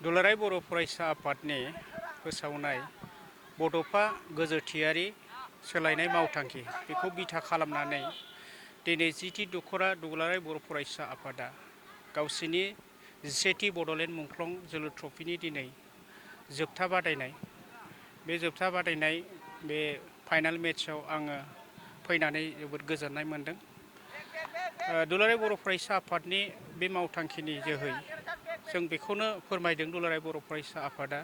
दुलाराय बर' फरायसा आफादनि फोसावनाय बड'फा गोजोरथियारि सोलायनाय मावथांखि बेखौ बिथा खालामनानै दिनै जिथि दख'रा दुलाराय बर' फरायसा आफादा गावसिनि 17थि बड'लेण्ड मुंख्लं जोलुर ट्रफिनि दिनै जोबथा बादायनाय बे जोबथा बादायनाय बे फाइनाल मेट्सआव आङो फैनानै जोबोद गोजोननाय मोनदों। दुलाराय बर' फरायसा आफादनि बे मावथांखिनि जोहै जों बेखौनो फोरमायदों दुलाराय बर' फरायसा आफादा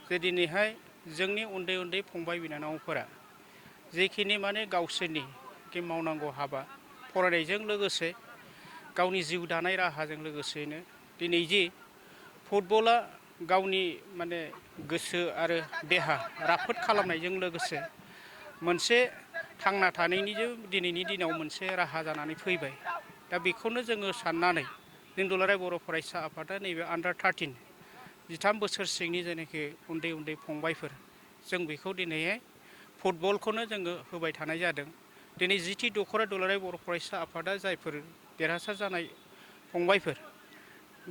जे दिनैहाय जोंनि उन्दै उन्दै फंबाय बिनानावफोरा जेखिनि माने गावसोरनि मावनांगौ हाबा फरायनायजों लोगोसे गावनि जिउ दानाय राहाजों लोगोसेनो दिनै जि फुटबला गावनि माने गोसो आरो देहा राफोद खालामनायजों लोगोसे मोनसे थांना थानायनिजों दिनैनि दिनाव मोनसे राहा जानानै फैबाय। दा बेखौनो जोङो साननानै जों दुलाराय बर' फरायसा आफादा नैबे आन्डार 13 13 बोसोर सिंनि जेनाखि उन्दै उन्दै फंबायफोर जों बेखौ दिनैहाय फुटबलखौनो जोङो होबाय थानाय जादों। दिनै जिथि दख'रा दुलाराय बर' फरायसा आफादा जायफोर देरहासार जानाय फंबायफोर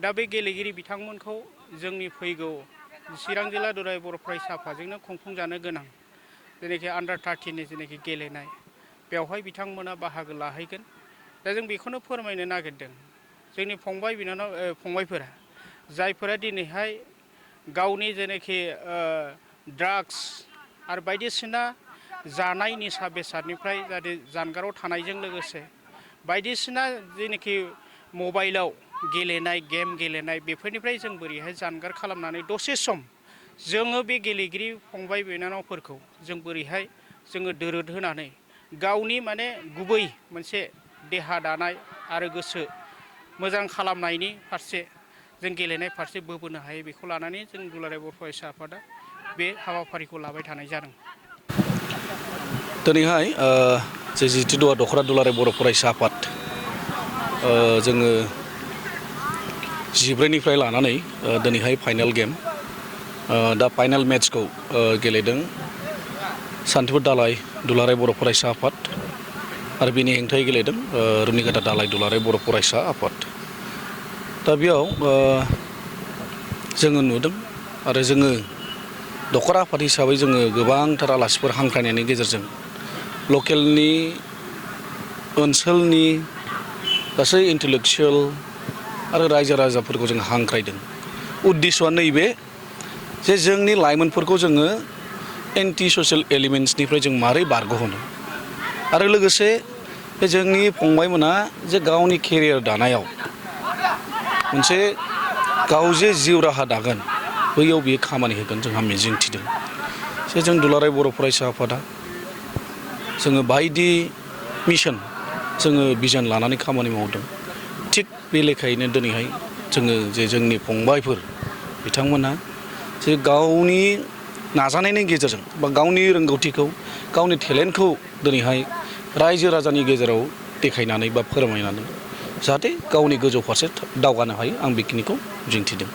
दा बे गेलेगिरि बिथांमोनखौ जोंनि फैगौ चिरां जिल्ला दुलाराय बर' फरायसा आफादजोंनो खुंफुंजानो गोनां जेनाखि आन्डार 13नि जेनाखि गेलेनाय बेवहाय बिथांमोना बाहागो लाहैगोन। दा जों बेखौनो फोरमायनो नागिरदों जोंनि फंबाय बिनानाव फंबायफोरा जायफोरा दिनैहाय गावनि जेनाखि ड्राग्स आरो बायदिसिना जानाय निसा बेसादनिफ्राय जाहाथे जानगाराव थानायजों लोगोसे बायदिसिना जेनाखि मबाइलाव गेलेनाय गेम गेलेनाय बेफोरनिफ्राय जों बोरैहाय जानगार खालामनानै दसे सम जोङो बे गेलेगिरि फंबाय बिनानावफोरखौ जों बोरैहाय जोङो दोरोद होनानै गावनि माने गुबै मोनसे देहा दानाय आरो गोसो मोजां खालामनायनि फारसे जों गेलेनाय फारसे बोबोनो हायो बेखौ लानानै जों दुलाराय बर' फरायसा आफादा बे हाबाफारिखौ लाबाय थानाय जादों। दिनैहाय जे जिथि दख'रा दुलाराय बर' फरायसा आफाद जोङो 10निफ्राय लानानै दिनैहाय फाइनाल गेम दा फाइनाल मेट्सखौ गेलेदों सान्तिपुर दालाय दुलाराय बर' फरायसा आफाद आरो बेनि हेंथायै गेलेदों रुनिकाटा दालाय दुलाराय बर' फरायसा आफाद। दा बेयाव जोङो नुदों आरो जोङो दख'रा आफाद हिसाबै जोङो गोबांथार आलासिफोर हांख्रायनायनि गेजेरजों लकेलनि ओनसोलनि गासै इन्टेलेक्सुवेल आरो रायजो राजाफोरखौ जों हांख्रायदों। उद्देश्यआ नैबे जे जोंनि लाइमोनफोरखौ जोङो एन्टि ससियेल एलिमेन्ट्सनिफ्राय जों मारै बारग'होनो आरो लोगोसे बे जोंनि फंबायमोना जे गावनि केरियार दानायाव मोनसे गाव जे जिउ राहा दागोन बैयाव बियो खामानि होगोन जोंहा मिजिंथिदों। जे जों दुलाराय बर' फरायसा आफादा जोङो बायदि मिशन जोङो बिजन लानानै खामानि मावदों। थिग बे लेखायैनो दिनैहाय जोङो जे जोंनि फंबायफोर बिथांमोना जे गावनि नाजानायनि गेजेरजों बा गावनि रोंगौथिखौ गावनि टेलेन्टखौ दिनैहाय रायजो राजानि गेजेराव देखायनानै बा फोरमायनानै जाहाथे गावनि गोजौ फारसे दावगानो हायो आं बेखिनिखौ मिजिंथिदों।